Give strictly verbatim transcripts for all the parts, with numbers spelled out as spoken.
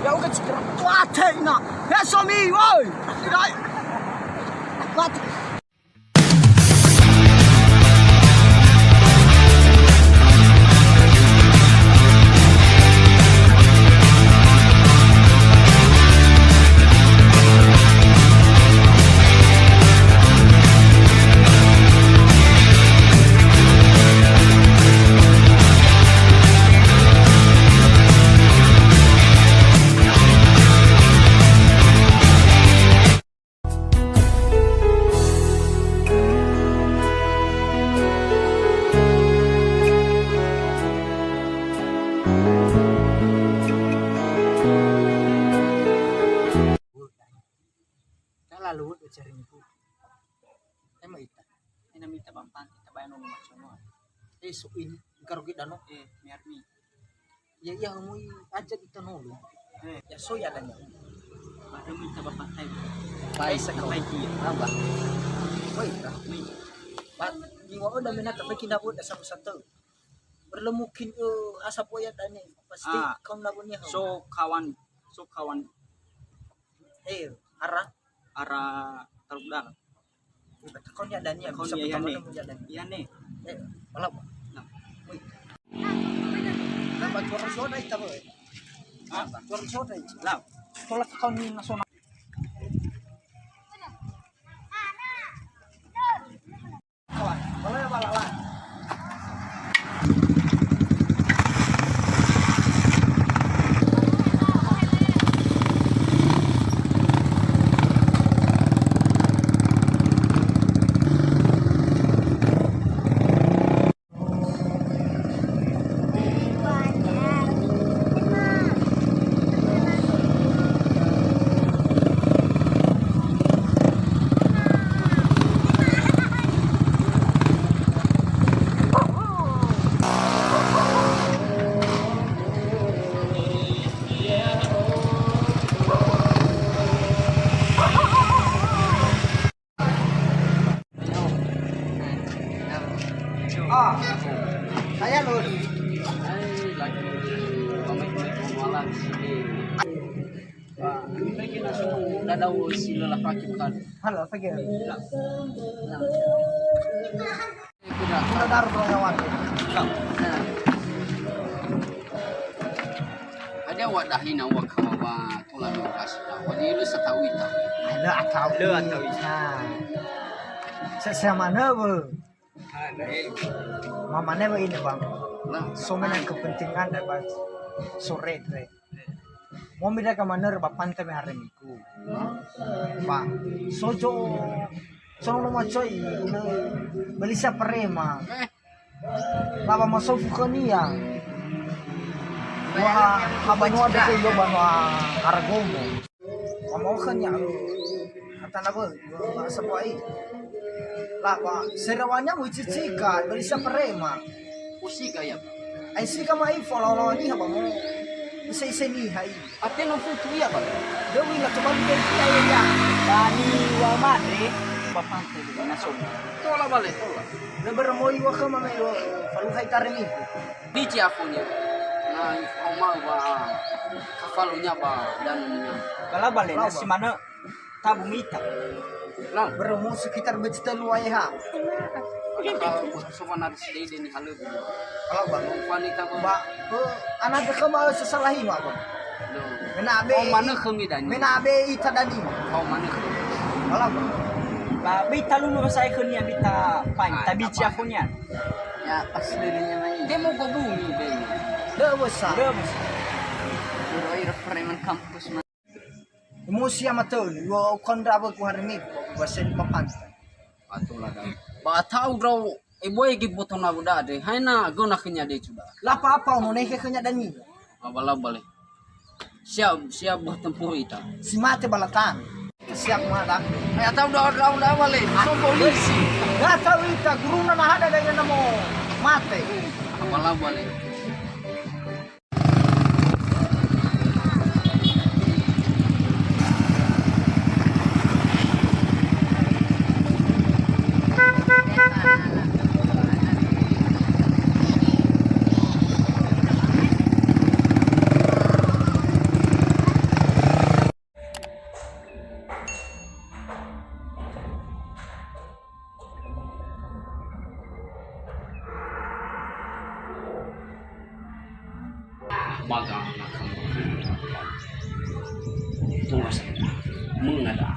Ya'ugö cekera. Wate ina. He somi, woi. Ina. Wate. Talalu cari niku. Ema ita. Ena mita bampang kita bayar nono macam mana. Eh, so ini, engkau rugi dano. Eh, miarmi. Ya, iya, mui aja kita nolo. Eh. Ya, so ya adanya. Ada mita bapak tai. Baik, sekali. Baik, iya. Apa? Baik, dah. Baik. Ba, ni wa udah minat tapi kita buat sama satu. Perlu mungkin, eh, asap ya adanya. Pasti Ah. Kau nak punya. So, kawan. So, kawan. Eh, ara? Ara Taruk Dara. Kau ni ada ni, Kau bisa ni, iya, pertama ni. Nemu ada ni. Iya, ni. Eh, malam. Nah. Wih. Nah, bantu orang soda kita, boy. Ah, bantu orang soda itu. Lah. Tolak kau ni nasional. Ah, saya loh. Hai, lagi. Kami boleh malam sini. Wah, ini lagi langsung dadau si lelaki bukan? Halo, apa gitu? Sudah. Sudah daru, sudah lewat. Nah. Ada awak dahi na awak kawa ba tola no kasih. Wali lu satawi ta. Ada atau. Lu atau. Nah. Sesama ne, Bu. Ada. Mamane, Bu, ini, Bang. Nah. So mena kepentingan dapat sore, Tre. Mo mida ka manörö ba pante me haremigu. Ba, sojo, sono no macoi, beli sa prema. Laba masofu khönia. Wa ha banua deke yo banua Aragomo. Wa mo khönia. Atana bö, wa sepai. Laba serawanya mo cicika, beli sa prema. Usiga ya. Ai siga mai fo lawan niha ba mo. Ise-ise niha i. Ate no futu ia ba. Dewi la coba dia ia ya. Bani wa made ba pante na so. Tola bale, tola. Na beremoi wa khama me lo. Falu hai taremi. Di ciafonya. Na ifoma wa kafalunya ba dan nya. Bala bale na si mana. Tabu mita. Nah. Berumur sekitar bejita lu ae ha. Kalau bukan sopan harus dede nih halu. Kalau bang. Fani tabu. Ba, eh, anak deka ba sesalahi ma bang. Loh. Mena be. Kau mana kami dani? Mena be ita dani. Kau mana kami? Kalau bang. Ba be ita lulu saya khönia bita pain. Ah, tabi apa? Ciafonya. Ya, pas dirinya main. Dia mau gabung nih, deh. Dah besar. Dah besar. Suruh air preman kampus. Emosi ama tölu, wa ukon rawa ku harimi, wa sen papanta. Atula da. Ba tau drau, e boe gi boto na buda de, haina gona khönia de cuda. Lapa apa ono nehe khönia dani? Abala bale. Siap, siap bertempur ita. Si mate balatan. Siap ma da. Ay, atau da, da, da bale. So polisi. Gak tahu ita, guruna na ada dengan namo mate. Abala bale. Baga na kamu. Tola sa. Mengada.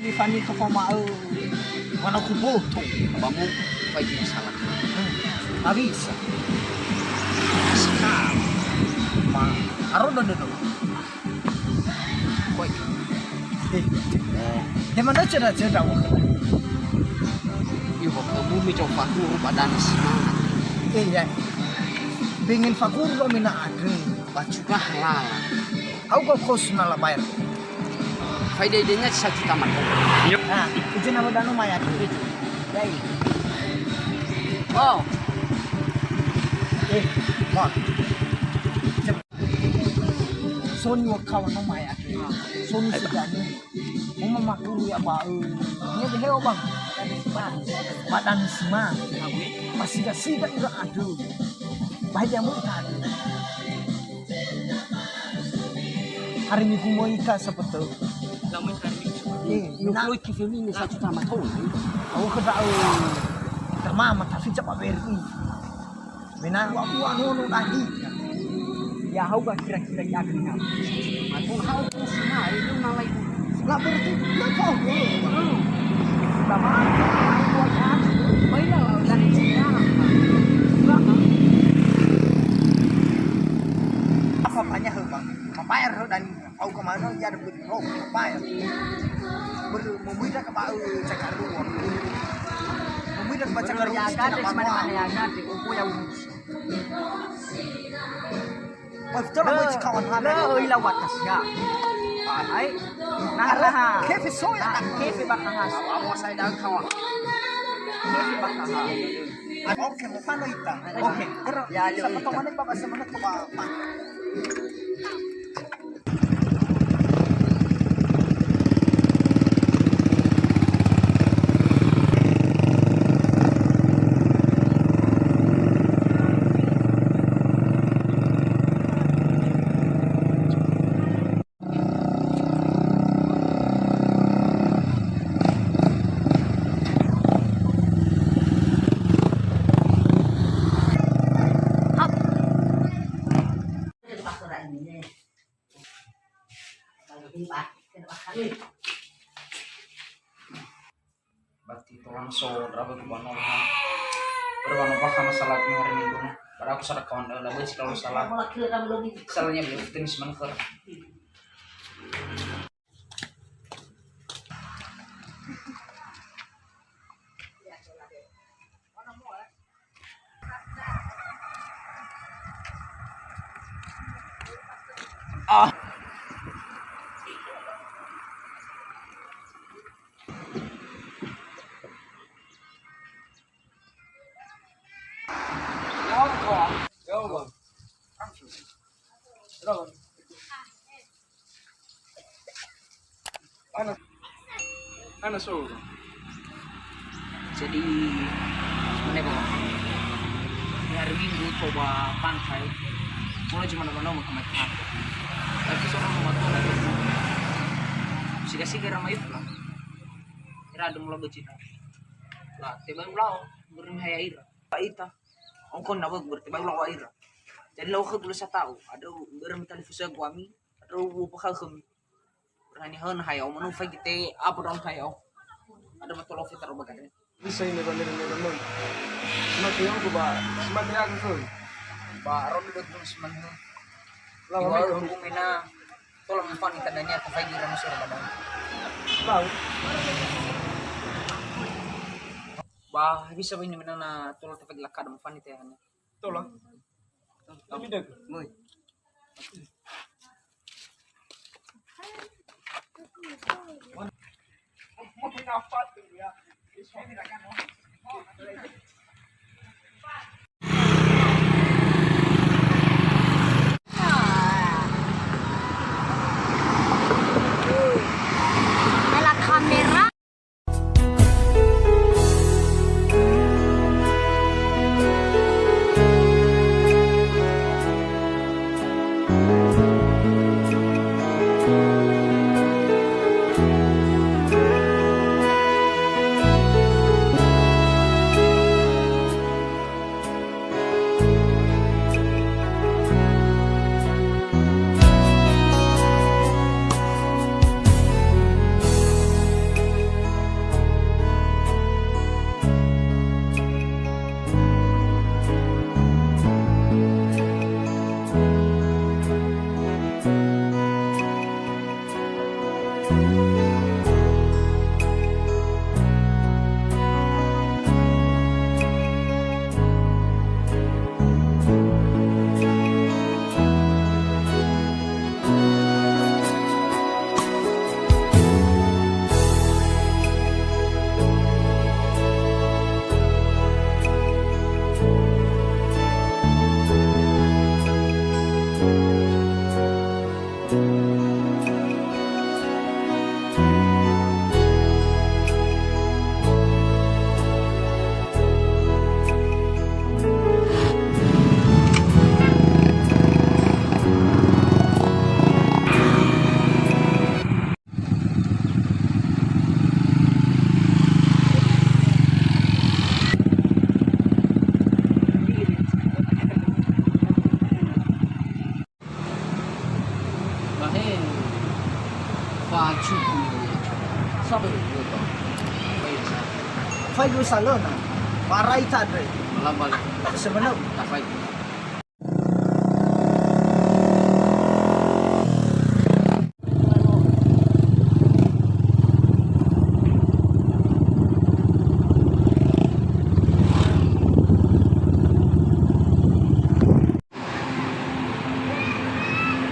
Li fani khö fama'ö. Wana kupoto. Ba mu faigi salah. Hmm. Abisa. Sekarang. Ma, aro dödö. Koi. Eh. Eh. He mana ceda-ceda wa. Iyo, ba kamu mi coba dulu badan semangat. Eh, ya. Pengen fakur lo mina adre. Ba cuka halal. Au kau kos na labayar. Faida idenya satu tamat. Yuk. Nah, izin nama danu mayat. Dai. Wow. Eh, Mon. Soni wa kawan no mayat. Soni sedani. Mama makuru ya ba. Ini deh bang. Badan sima. Masih dah sida ira aduh. Baik ya mau tadi. Hari Minggu möi ita sebetulnya. Lamöi hari Minggu. Eh, no na- kloi ki femini satu sama tahun. Au ke tahu. Tamama tapi cepat beri. Mena wa ua nono tadi. Ya hau ga kira-kira ya kena. Aku hau ku sina itu nalai. Lah berarti ya kau. Tamama. Baiklah dari sini. Apa banyak, Bang? Mabayar ho dania. Au ke mana ya dapat roh mabayar. Ber-, memuida ke ba, eh, cakar ruang. Memuida ke ba cakar ruang. Ya, ada di mana-mana ya, ada di opo yang urus. Oh, betul lah, kawan hana. Lah, oi, lawat tas ya. Ai. Nah, nah. Kefe soya. Nah, kefe bakahas. Awas saya dah kawan. Kefe bakahas. Oke, mau fano ita. Oke. Ya, siapa tahu mana bapak semangat ke bapak. Berarti tolang so drabe ku bano ha. Berwa no bakha masalah ni hari Minggu na. Pada aku sada kawan dah, lah, sih kalau salah. Salahnya beli tenis manker. Ah. Ana, ana so. Jadi, sebenarnya, Bang, ini hari Minggu, coba pantai. Mulai cuma nama-nama ke Mataram. Tapi seorang mamatua dari siga-siga ramai itu lah. Ira ada mula becina. Lah, tebai ulau, beri haya ira. Pak ita, ongkon na bagi bertebai ulau ira. Jadi, lau ke gula satau, ada beri mitali fusa guami, ada ubu pakai kami. Berani hana hayo, manu fai kita apa dong hayo. Ada matolo kita roba gade. Bisa ini bandar ini teman. Semati yang aku ba, semati aku tu. Ba ron duduk dulu semanu. Lawan iwa itu. Aku mina tolong fani tandanya aku fai gira masuk roba dong. Tahu. Ba bisa ini mina na tolong tapi lakad fani tehana. Tolong. Tapi dek. Moi. Facuku. Sabar. Faigusa lona. Barai tadre. Lambal. Sebenau. Tafai.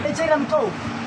Ece ram tou.